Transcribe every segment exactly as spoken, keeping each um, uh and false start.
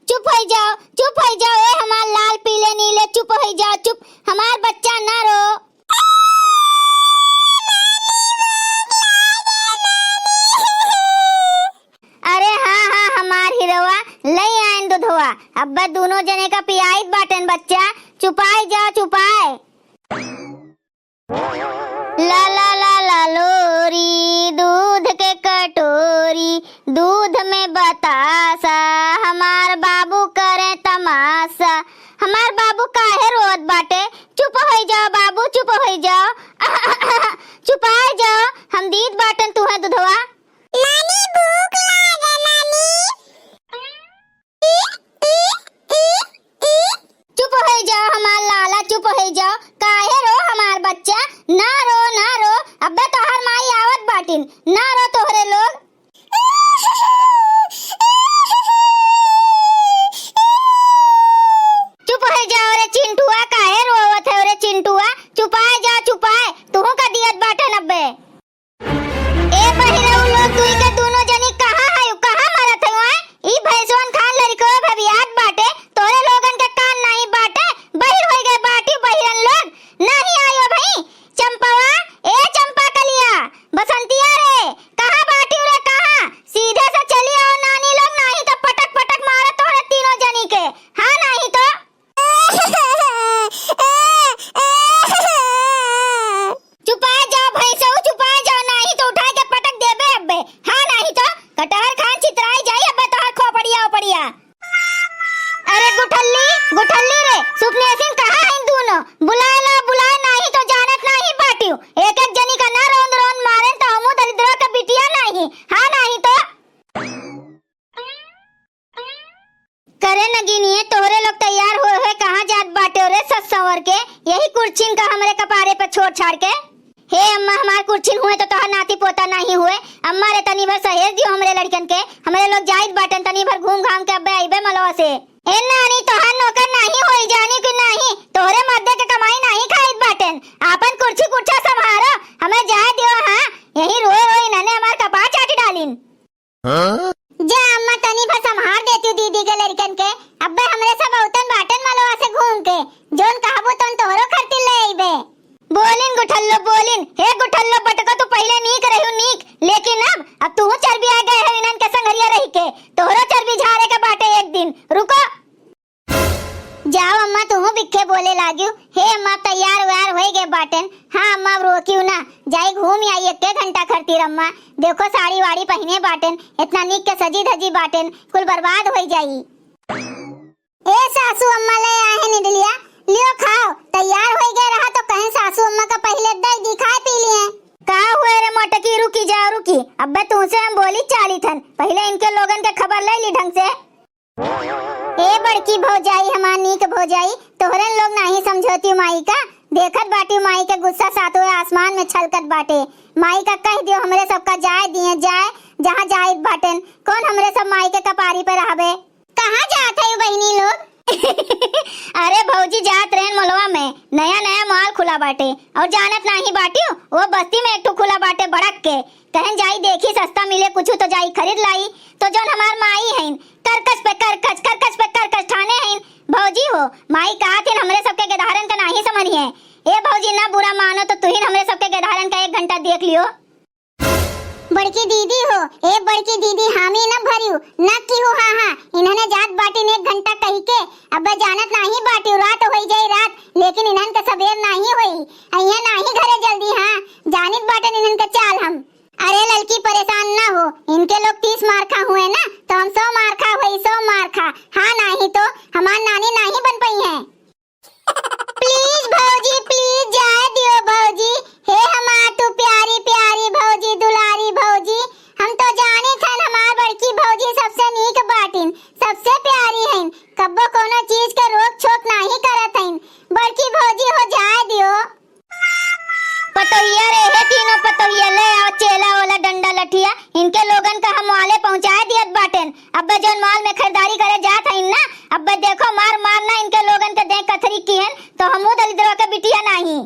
चुप होइ जाओ, चुप होइ जाओ, ए हमार लाल पीले नीले, चुप होइ जाओ, चुप, हमार बच्चा ना रो। अरे हाँ, हाँ, हमार हिरवा, लइ आइन दुधवा, अब्बे दुनो जने का पियाइत बाटेन बच्चा, चुपाइ जाओ, चुपाए। ला ला ला ला लोरी, दूध के कटोरी, दूध में बतासा, हमार बाबू करे तमासा। हमार बाबू काहे रोत बाटे? चुप होइ जाओ बाबू, चुप होइ जाओ। चुपाइ जाओ, हम दीत बाटन तुहे दुधवा। नानी, भूख लागे, नानी। चुप होइ जाओ हमार लाला, चुप होइ जाओ। काहे रो हमार बच्चा? ना रो, ना रो। अब्बे तोहर माई आवत बाटिन। ना रो तोहरे लोग। चुप होइ जाओ रे चिंटुआ, काहे रोवत है रे चिंटुआ? चुपाए जा, चुपाए। तुहू का दियत बाटन अब्बे। ए बहिरऊ लोग, तुई के दुनो जनी कहाँ हयू, कहाँ मरत हयू, आय? ई भैंसवन खान लड़िकवा भभियात बाटे, तोरे लोगन के कान नाहीं बाटे, बहिर होइ गए बाटी बहिरन लोग, नाहीं आयो भई। चंपवा, ए चंपा कलिया, बसंतिया रे, कहाँ बाटी रे, कहाँ? सीधे से चली आओ नानी लोग, नाहीं तो पटक पटक मारत तोहरे तीनों जनी के, हाँ नाहीं तो। चुपाए जाओ भैंसऊ, चुपाए जाओ, नाहीं तो उठाए के पटक देबे अब्बे। हाँ, नाहीं तो कटहर खान छितराई जाई अब्बे तोहार खोपड़िया ओपड़िया। अरे गुठल्ली, गुठल्ली रे, सुपनेसिन कहाँ हइन दूनो? बुलाए ला, बुलाए, नाहीं तो जानत नाहीं बाटियो। एक एक जनी का ना रोंद रोंद मारेन तो हमू दलिद्रो के बिटिया नाहीं। हाँ, नाहीं तो। करे नगिनिये, तोहरे लोग तैयार होए होए कहाँ जात बाटे रे सस संवर के? यही कुर्छिन का हमरे कपारे पे छोड़ छाड़ के। हे अम्मा, हमार कुर्छिन हुए तो तोहर नाती पोता नाहीं हुए। अम्मा रे, तनी भर सहेज दियो हमरे लड़कन के, हमरे लोग जाइत बाटन, तनी भर घूम घाम के अब्बे अइबे मलवा से। ए नानी, तोहार नौकर नाहीं होई, जानी कि नाहीं? तोहरे मर्दे के कमाई नाहीं खाइत बाटन, आपन कुर्छी कुर्छा संभारो, हमें जाए दियो। हाँ, यहीं रोए रोए इन्हने हमार कपार चाटी डालिन। हाँ? जा अम्मा, तनी भर संभार देती दीदी के लड़कन के। अब्बे हमरे सब औतन बाटन मलवा से घूम के, जौन कहबू तौन तोहरो खरती ले अइबे। बोलिन गुठल्लो, बोलिन। हे गुठल्लो बटको, तू पहिले नीक रहू, नीक, लेकिन अब, अब तू चर्बी आ गए हो इन्हन के संघरिया रही के। तोहरो चर्बी झारे के बाटे एक दिन। रुको। जाओ अम्मा, तुहू बिखे बोले लाग्यू। हे अम्मा, तैयार व्यार होई गए बाटेन। हाँ अम्मा, अब रोकियो ना, जाई घूम आई एक्के घंटा खरतीर अम्मा। देखो साड़ी वाड़ी पहिने बाटेन, इतना नीक के सजी धजी बाटेन, कुल बर्बाद होई जाई। ए सासू अम्मा, ले आहे निडलिया, लियो खाओ। तैयार होई गए रहा तो कहें सासू अम्मा का पहिले दई दी, खाए पी लिए। का हुए रे मोटकी, रुकी जाओ रुकी, अब्बे तुमसे हम बोली चाली थन, पहिले इनके लोगन के खबर ले ली ढंग से। ए बड़की भौजाई, हमार नीक भौजाई, तोहरन लोग नाहीं समझोतियो माई का? देखत बाटियो माई के गुस्सा सातों आसमान में छलकत बाटे। माई का कह दियो हमरे सबका जाए दिए, जाए जहाँ जाइत बाटेन। कौन हमरे सब माई के कपारी पे रहबे? कहाँ जात है बहिनी लोग? अरे भौजी, जात रहेन मोलवा में, नया नया मॉल खुला बाटे और जानत नाहीं बाटियो, वो बस्ती में एक ठो खुला बाटे बड़क के। कहेन जाई देखी सस्ता मिले कुछ तो जाई खरीद लाई। तो जौन हमार माई हईन, करकच पे करकच, करकच पे करकच ठाने हईन। भौजी हो, माई कहत हईन हमरे सबके गेदहरन के नाहीं समझिए। ए भौजी, ना बुरा मानो तो तुहिन हमरे सबके गेदहरन का एक घंटा देख लियो। बड़की दीदी हो, ए बड़की दीदी, हामी न भरियो, न किहू हाँ हाँ। इन्हने जात बाटिन एक घंटा कही के, अब्बे जानत नाहीं बाटियो, रात होई जाई रात, लेकिन इन्हन के सबेर नाहीं होई। अइहें नाहीं घरे जल्दी, हाँ, जानित बाटेन इन्हन के चाल हम। अरे ललकी, परेशान ना हो, इनके लोग तीस मारखा हुए ना, तो हम सौ मारखा हुई, सौ मारखा। हाँ, नाहीं तो हमार नानी नाहीं बन पइहें। Please भौजी, please जाए दियो भौजी। हे हमार तू प्यारी प्यारी भौजी, दुलारी भौजी, हम तो जानित हन हमार बड़की भौजी सबसे नीक बाटिन, सबसे माल में खरीदारी करे जात हइन ना, अब्बे देखो मार मार ना इनके लोगन के देख कथरी किहेन, तो हमहू दलिद्रवा के बिटिया नाहीं।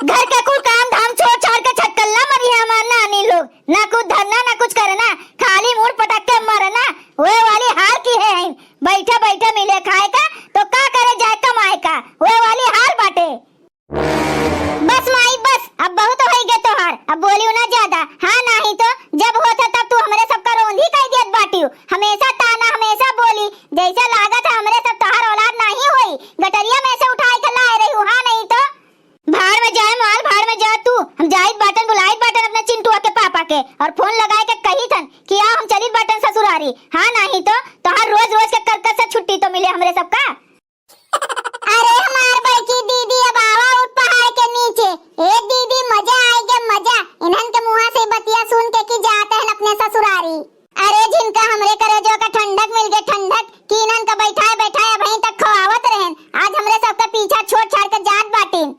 घर के कुल काम धाम छोड़ छाड़ के छटकल्ला मरिहैं हमार नानी लोग, ना कुछ धरना ना कुछ करना, खाली मुड़ पटक के मरना। होए वाली हाल किहे हइन, बैठे बैठे मिले खाए का, तो का करे जाए कमाए का, होए वाली हाल बाटे। बस माई बस, अब बहुत होइगे तोहार, अब बोलियो ना ज्यादा। हाँ नाहीं तो जब होत है तब तू हमरे सबका रोंधी कइ दियत बाटियो, हमेसा ताना हमेसा बोली, जैसे लागत है हमरे सब तोहार औलाद नाहीं होई, गटरिया में से उठाइ के लाए रहियो। हाँ नाहीं तो भाड़ में जाए माल, भाड़ में जा तू, हम जाइत बाटन, बुलाइत बाटन अपने चिंटुआ के पापा के और फोन लगाए के कहित हन कि आओ हम चलित बाटन ससुरारी। हाँ नाहीं तो तोहार रोज रोज के करकस से छुट्टी तो मिले हमरे सबका। अरे हमार बड़की दीदी, अब आवा उठ पहाड़ के नीचे। ए दीदी, मजा आइगे मजा, इन्हन के मुँहा से बतिया सुन के कि जात हन अपने ससुरारी। अरे झिनका हमरे करेजवा का ठंडक मिल गए ठंडक, कि इन्हन का बैठाए बैठाए अबहीं तक खवावत रहेन, आज हमरे सबका पीछा छोड़ छाड़ के जात बाटिन।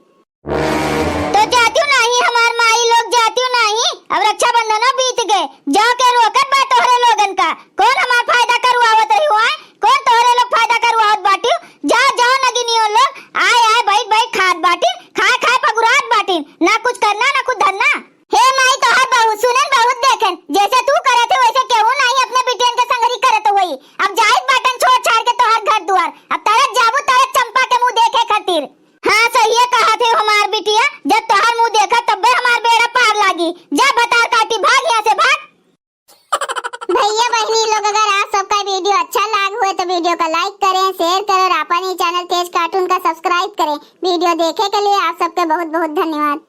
तो जातियो नाहीं हमार माई लोग, जातियो नाहीं, अब रक्षाबंधनो बीत गए, जाओ के रोकत बा तोहरे लोगन का, कौन हमार फायदा करवावत रही हुआ है, कौन तोहरे लोग फायदा करवावत बाटियो, जाओ जाओ नगिनियो लोग, आए आए बैठ बैठ खात बाटिन, खाए खाए पगुरात बाटिन, ना कुछ करना ना कुछ धरना। हे माई तोहर बहुत सुनन बहुत देखन, जैसे तू करत है वैसे केहू नाहीं अपने बिटियन के संगरी करत होई, अब जाइत बाटन छोड़ छाड़ के तोहर घर दुआर, अब तरत जाबू तरत चंपा के मुँह देखे खातिर। हाँ, सहिए कहत है हमार बिटिया, जब तोहार मुँह देखा तब्बे हमार बेड़ा पार लागी। जा भतार काटी, भाग यहाँ से, भाग। भैया बहिनी लोग, अगर आप सबका वीडियो अच्छा लाग हुए तो वीडियो का like करें, share करें और अपन ही चैनल तेज कार्टून का subscribe करें। वीडियो देखे के लिए आप सबके बहुत बहुत धन्यवाद।